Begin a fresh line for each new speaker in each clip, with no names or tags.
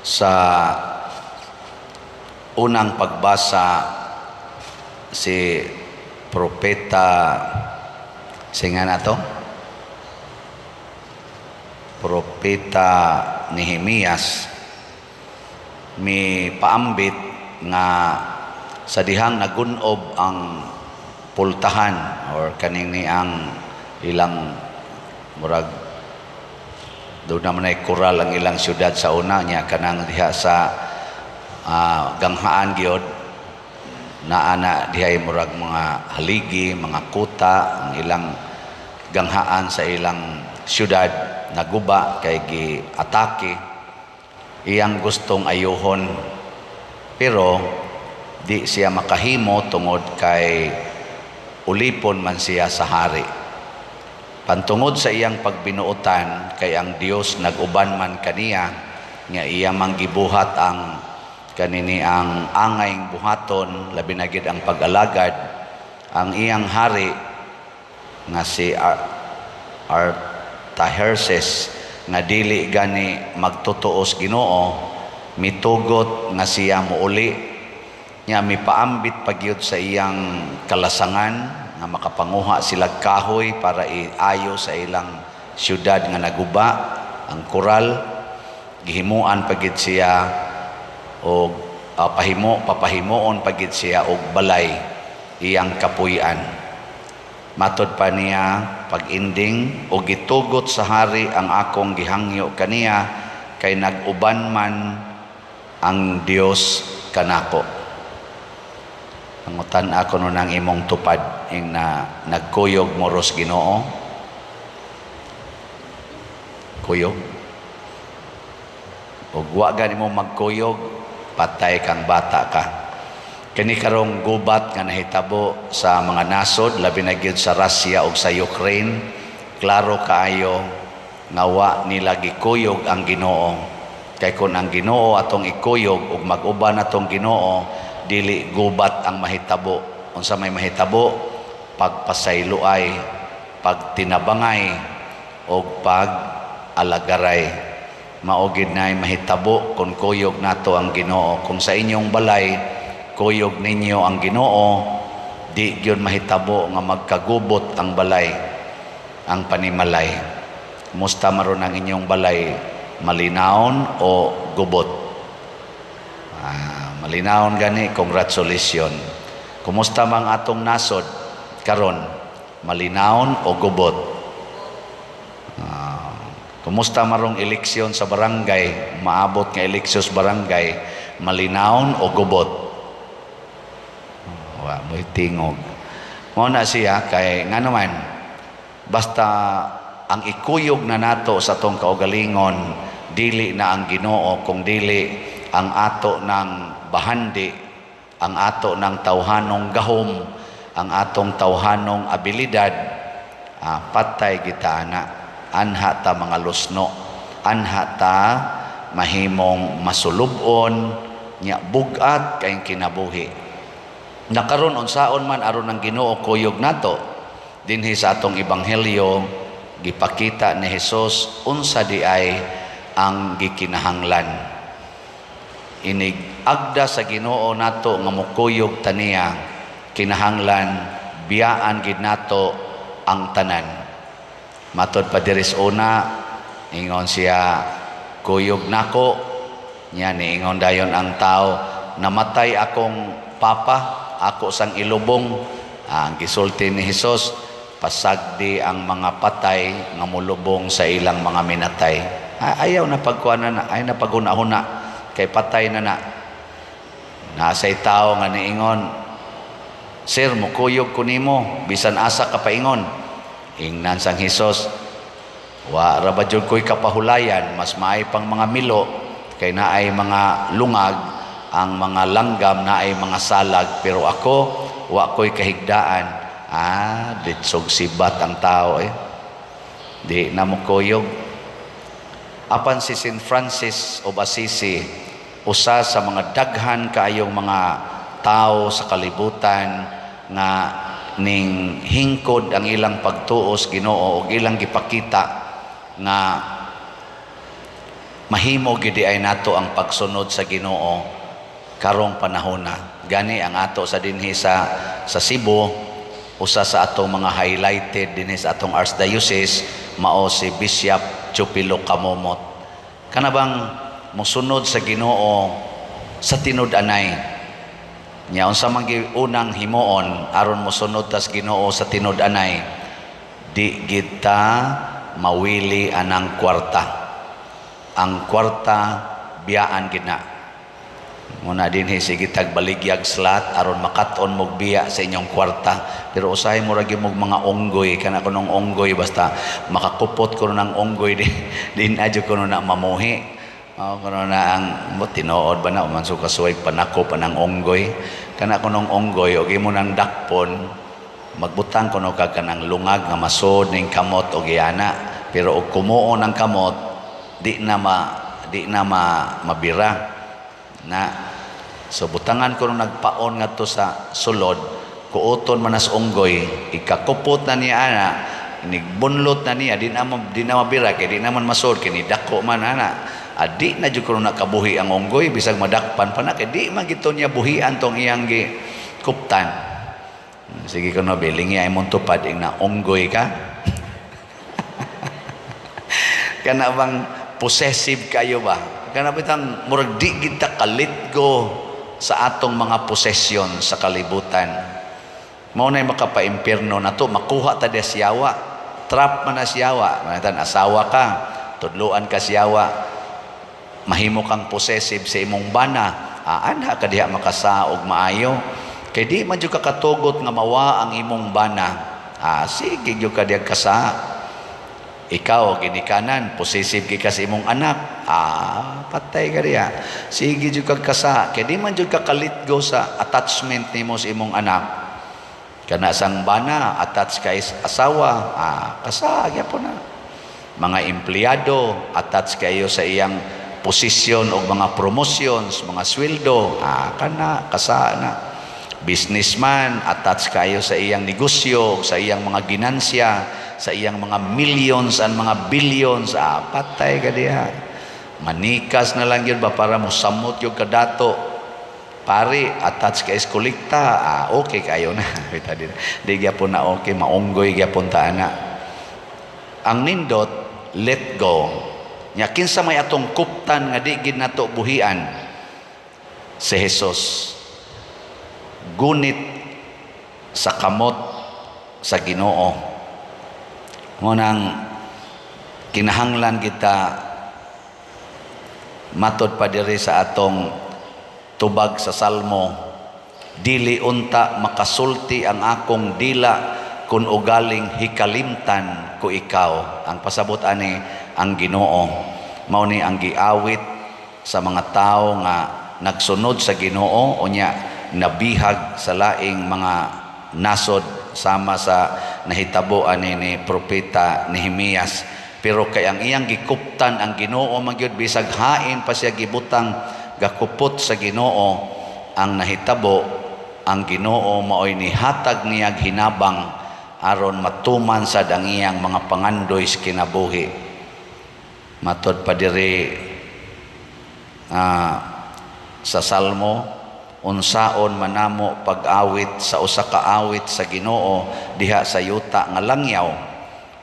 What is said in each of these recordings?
Sa unang pagbasa, si Propeta, singa na to, Propeta Nehemias, mi paambit nga sa dihang nagunob ang pultahan or kaning ni ang ilang murag doon naman ay koral ang ilang syudad sa una niya, kanang diha sa ganghaan gyud naa na dihay murag mga haligi, mga kuta, ang ilang ganghaan sa ilang syudad naguba kay gi-atake. Iyang gustong ayuhon, pero di siya makahimo tungod kay ulipon man siya sa hari. Pantungod sa iyang pagbinuotan, kay ang Dios nag-uban man kaniya nga iya mang gibuhat ang kanini ang angay buhaton, labi na gid ang pag-alagad, ang iyang hari nga si Artaxerxes, nga dili gani magtutuos Ginoo, mitugot nga siya muuli nya. Mipaambit pagyud sa iyang kalasangan nga makapanguha sila kahoy para iayo sa ilang syudad nga naguba ang koral. Gihimuan pagid siya og pahimo papahimuon pagid siya og balay, iyang kapuy-an. Matod pa niya pag-ending, "Og gitugot sa hari ang akong gihangyo kaniya kay nag-uban man ang Dios kanako." Pangutan ako no nang imong tupad ing na nagkuyog mo ros Ginoo. Kuyog. Ug wa gani mo magkuyog, patay kang bata ka. Kini karong gubat nga nahitabo sa mga nasod, labi na gyud sa Russia ug sa Ukraine, klaro kaayo nga wa nila gikuyog ang Ginoo. Kay kung ang Ginoo atong ikuyog ug mag-uban atong Ginoo, dili gubat ang mahitabo. Unsa may mahitabo? Pagpasayloay, pagtinabangay ug pag-alagaray. Mao gid nay mahitabo kung kuyog nato ang Ginoo. Kung sa inyong balay kuyog ninyo ang Ginoo, di gyud mahitabo nga magkagubot ang balay, ang panimalay. Kumusta maron ang inyong balay? Malinawon o gubot? Ah, malinawon gani, congratulations. Kumusta mang atong nasod karon? Malinawon o gubot? Ah, kumusta marong eleksyon sa barangay? Maabot nga eleksyon sa barangay, malinawon o gubot? Wa mo'y tingog. Mao na siya kay ngano man, basta ang ikuyog na nato sa atong kaugalingon dili na ang Ginoo kung dili ang ato ng bahandi, ang ato ng tawhanong gahom, ang atong tawhanong abilidad, patay kita ana. Anha ta mga lusno, anha ta mahimong masulubon nya, bugat kay kinabuhi. Nakaron, unsaon man aron ang Ginoo kuyog nato? Dinhi sa atong ebanghelyo, gipakita ni Jesus unsa di ay ang gikinahanglan. Inig agda sa Ginoo nato nga mokuyog taniya, kinahanglan biyaan gid nato ang tanan. Matod pa diri sa una, ingon siya, "Kuyog nako." Nya niingon dayon ang tao, "Namatay akong papa, ako sang ilubong." Ah, ang gisulti ni Hesus, "Pasagdi ang mga patay nga mulubong sa ilang mga minatay." Ah, ayaw na pagkuha na, ayaw na paghuna-huna kay patay na na. Nasay tao nga niingon, "Sir, mukuyog ko nimo bisan asa ka paingon." Ingnan sang Hesus, "Wa ra ba jud ko'y kapahulayan, mas maay pang mga milo kay naay mga lungag, ang mga langgam naay mga salag, pero ako wa ko'y kahigdaan." Ah, ditsog sibat ang tao eh. Di na mokuyog. Apan si St. Francis of Assisi, usa sa mga daghan kaayong mga tao sa kalibutan nga ning hingkod ang ilang pagtuos Ginoo ug ilang gipakita nga Mahimo gid ay nato ang pagsunod sa Ginoo karong panahona. Gani ang ato sa dinhi sa Cebu, usa sa atong mga highlighted dinhi sa atong archdiocese mao si Bishop Chupilo Camomot. Kana bang mosunod sa Ginoo sa tinud-anay. Nya unsa man unang himuon aron mosunod tas Ginoo sa tinud-anay? Di kita mawili anang kwarta. Ang kwarta biyaan gid na. Muna dinhi sige tag baligyag slot aron makat-on mog biya sa inyong kwarta. Pero usahay mo ra gyud mog mga unggoy, kana kunong unggoy, basta makakupot kuno ng unggoy, di na jud kuno na mamuhi. Oh, kuno na ang mo tinuod ba na man so kasuway panakop anang unggoy. Kana kunong unggoy og imo nang dakpon, magbutang kuno ka kanang lungag nga masod ning kamot og iyana. Pero og kumuon ang kamot, di na mabira na. So butangan ko nung nagpaon ngadto sa sulod, kuoton man nas unggoy, ikakupot na niya ana, inigbunlot na niya, di na mabira kay di na man masod kay dako man ana. Adi na jud kuno nakabuhi ang unggoy bisag madakpan pa na kay di man gito niya buhian tong iyang gi kuptan. Sige kuno bilingi ay mong tupad ing na unggoy ka. Kana bang possessive kayo ba? Kana bitang murag di kita kalit go sa atong mga posesyon sa kalibutan. Mao nay makapaimpierno nato, makuha ta des yawa. Trap man na siyawa. Manatan asawa ka, tudluan ka siyawa. Mahimo kang possessive sa imong bana. Anha ka diha makasaog maayo. Kay di man jud ka katugot nga mawa ang imong bana. Sige jud ka diha kasa. Ikaw ginikanan, possessive kay ka sa imong anak. Patay ka diha. Sige jud kag kasa. Kay di man jud ka kalitgo sa attachment nimo sa imong anak. Kana sang bana, attach kay asawa, kasa gyapon na. Mga empleyado, attach kayo sa iyang posisyon o mga promotions, mga sweldo, kana kasa na. Businessman, attach kayo sa iyang negosyo, sa iyang mga ginansya, sa iyang mga millions and mga billions, patay ka diha. Manikas na lang yun ba para mosamot yung kadato. Pare, attach ka is kolekta, okay kayo na. Kita di, di gyapon na okay, maunggoy gyapon ta na. Ang nindot, let go. Nya kinsa may atong kuptan nga di gid nato buhian? Si Jesus. Gunit sa kamot sa Ginoo. Ngunang kinahanglan kita matod pa diri sa atong tubag sa Salmo, dili unta makasulti ang akong dila kun ugaling hikalimtan ko ikaw. Ang pasabot ani ang Ginoo. Mao ni ang giawit sa mga tawo nga nagsunod sa Ginoo unya nabihag sa laing mga nasod, sama sa nahitabo ani ni Propeta Nehemias. Pero kay ang iyang gikuptan ang Ginoo man gyud, bisag hain pa siya gibutang gakupot sa Ginoo, ang nahitabo ang Ginoo maoy nihatag niyag hinabang aron matuman sad ang iyang mga pangandoy sa kinabuhi. Matod pa diri sa Salmo, unsaon manamo pag-awit sa usa ka awit sa Ginoo diha sa yuta nga langyaw,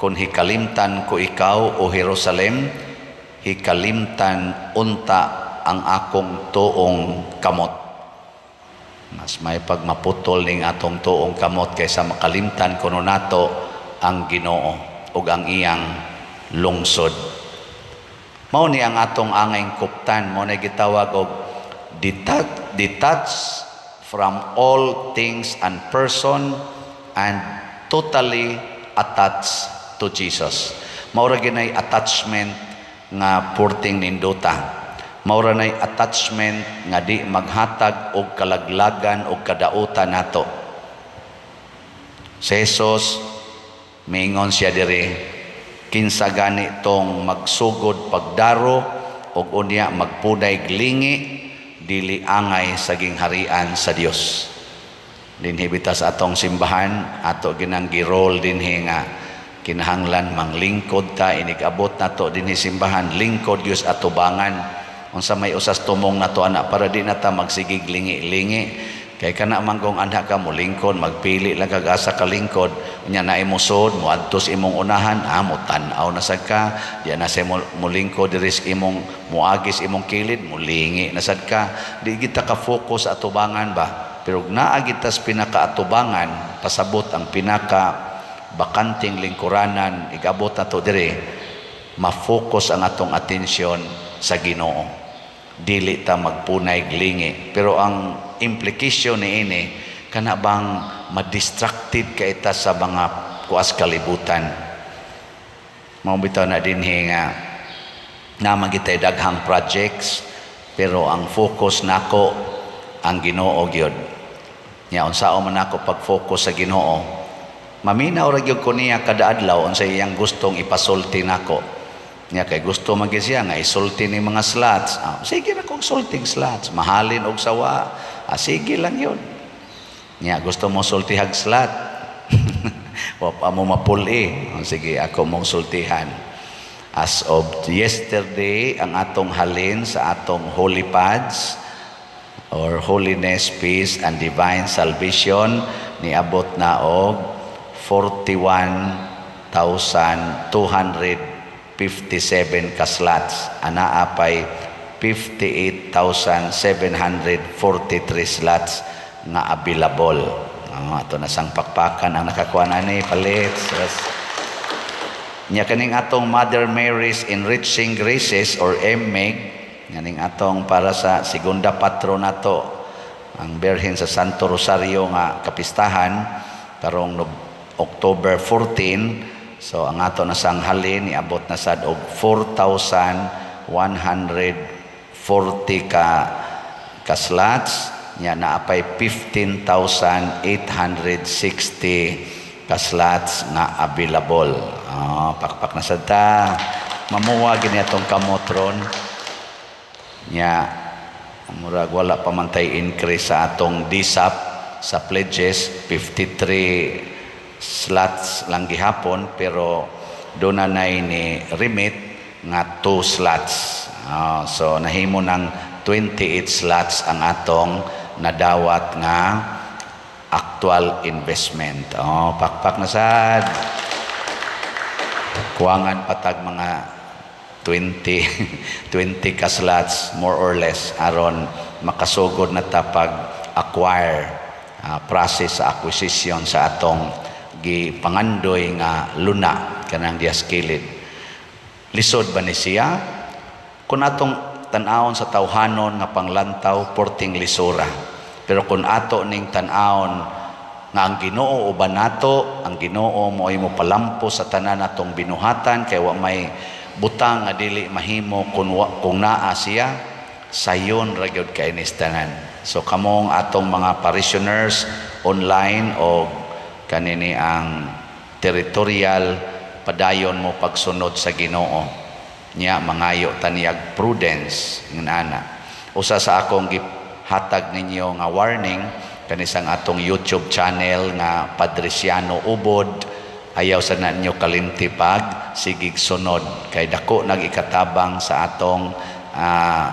kun hikalimtan ko ikaw, o Jerusalem, hikalimtan unta ang akong tuong kamot. Mas may pagmaputol ning atong tuong kamot kaysa makalimtan kuno nato ang Ginoo ug ang iyang lungsod. Mao ni ang atong angayng kuptan, mao na gitawag og detach from all things and person and totally attached to Jesus. Mao ra ginay attachment nga purting nindota. Mao ra nay attachment nga di maghatag og kalaglagan og kadautan nato. Si Jesus miingon siya diri, kinsa gani tong magsugod pagdaro og unya magpunay glingi, dili angay sa gingharian sa Dios. Dinhi bitaw sa atong simbahan, ato ginang girol dinhi nga Kinahanglan manglingkod ta inig-abot nato dinhi simbahan, lingkod gyud atubangan. Unsa may usas tumong nato ana para di na ta magsigig lingi-lingi? Kay kana manggong anha ka mo lingkod, magpili lang kag asa ka lingkod, unya naay mosod moadto sa imong unahan, mo tan-aw na sad ka, di na sa mo lingkod diri sa imong moagis imong kilid, molingi na sad ka. Di kita ka focus sa atubangan ba? Pero naa gid tas pinakaatubangan, pasabot ang pinaka bakanting lingkuranan igabot nato diri, ma-focus ang atong atensyon sa Ginoo. Dili ta magpunay lingi. Pero ang implication niini, kana bang ma-distracted ka ita sa mga kuas kalibutan. Mao bitaw na dinhi nga naman kitay daghang projects, pero ang focus nako ang Ginoo gyud. Nya unsaon man ako pag-focus sa Ginoo? Maminaw ra gyud ko niya kada adlaw unsa iyang gustong ipasulti nako. Nya kay gusto man gyud siya nga isulti ni mga slots. Sige na kong sulting slots, mahalin og sawa. Sige lang yun. Nya gusto mo sultihag slot. Wa pa mo mapuli. Sige, ako mong sultihan. As of yesterday, ang atong halin sa atong Holy Pads or Holiness, Peace, and Divine Salvation niabot na og 41,257 ka slots. Anaa pay 58,743 slots nga available. Oh, ato na sang pakpakan ang nakakuha na ni palit. Yes. Nya kaning atong Mother Mary's Enriching Graces or MMEG, kaning atong para sa segunda patro nato ang Birhen sa Santo Rosario nga kapistahan karong October 14. So ang ato na sang halin niabot na sad og 4,140 ka slots. Nya naa pay 15,860 ka slots nga available. Oh, pakpak na sad ta. Mamuwa gini atong kamot ron. Nya murag wala pa man tay increase sa atong DSAP sa pledges, 53 slots lang gihapon, pero doon na ni remit nga 2 slots. So nahimo ng 28 slots ang atong nadawat nga actual investment. Oh, pakpak na sad. Kuwangan patag mga 20 20 ka slots more or less aron makasugod na ta pag acquire, process sa acquisition sa atong gipangandoy nga luna kanang dias kilid. Lisod ba ni siya? Kung atong tan-awon sa tawhanon nga panglantaw, porting lisura. Pero kung ato ning tan-awon nga ang Ginoo uban nato, ang Ginoo mo ay mo palampo sa tanan natong binuhatan, kay wa may butang nga dili mahimo kung naa siya, sayon ra gyud kay nis tanan. So kamong atong mga parishioners online o kanini ang territorial, padayon mo pagsunod sa Ginoo. Nya mangayo taniyag prudence ngan ana. Usa sa akong gihatag ninyo nga warning kanisang atong YouTube channel nga Padriciano Ubod, ayaw sa ninyo kalimti pag sigig sunod kay dako nag ikatabang sa atong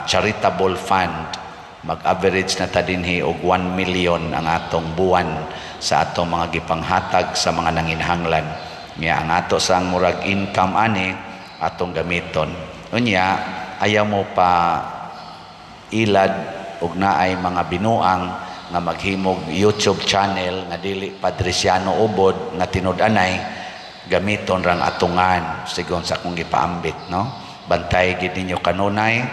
charitable fund. Mag-average na ta dinhi og 1 million ang atong buwan sa atong mga gipanghatag sa mga nanginahanglan. Nya ang ato sang murag income ani atong gamiton. Unya ayaw mo pa ilad og naay mga binuang nga maghimog YouTube channel nga dili Padriciano Ubod nga tinud-anay, gamiton rang atungan sigon sa akong gipaambit, no? Bantay gid ninyo kanunay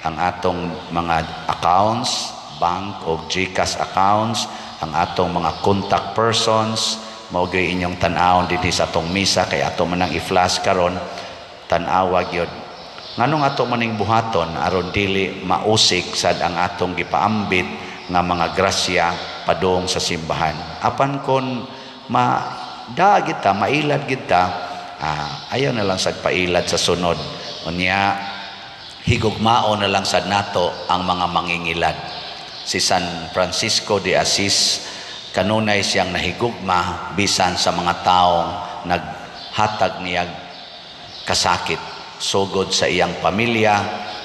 ang atong mga accounts, bank o GCash accounts, ang atong mga contact persons. Mao gyud inyong tan-awon dinhi sa atong misa kay ato man ang i-flash karon. Tan-awa gyud nganong ato maning buhaton aron dili mausik sad ang atong gipaambit nga mga grasya padung sa simbahan. Apan kon ma da kita mailad kita, ayaw na lang sad pailad sa sunod. Unya higugmao na lang sad nato ang mga mangingilad. Si San Francisco de Asis, kanunay siyang nahigugma bisan sa mga taong nag hatag niya kasakit, sugod sa iyang pamilya,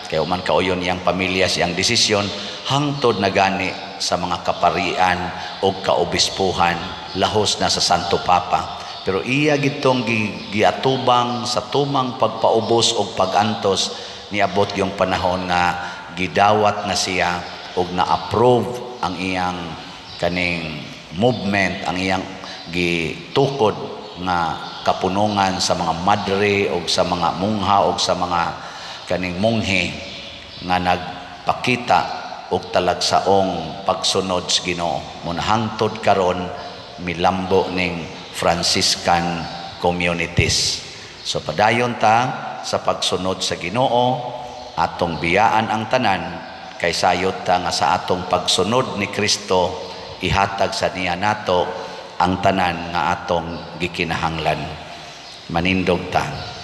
kay man kauyon iyang pamilya sa iyang desisyon, hangtod na gani sa mga kaparian o kaobispuhan, lahos na sa Santo Papa. Pero iya gitong giatubang sa tumang pagpaubos og pagantos. Niabot yung panahon nga gidawat na siya og na-approve ang iyang kaning movement, ang iyang gitukod nga kapunungan sa mga madre o sa mga mungha o sa mga kaning munghe nga nagpakita og talagsaong pagsunod sa Ginoo. Muna hangtod karon milambo ning Franciscan communities. So padayon ta sa pagsunod sa Ginoo, atong biyaan ang tanan, kay sayod ta nga sa atong pagsunod ni Kristo, ihatag sa niya nato ang tanan nga atong gikinahanglan. Manindog ta.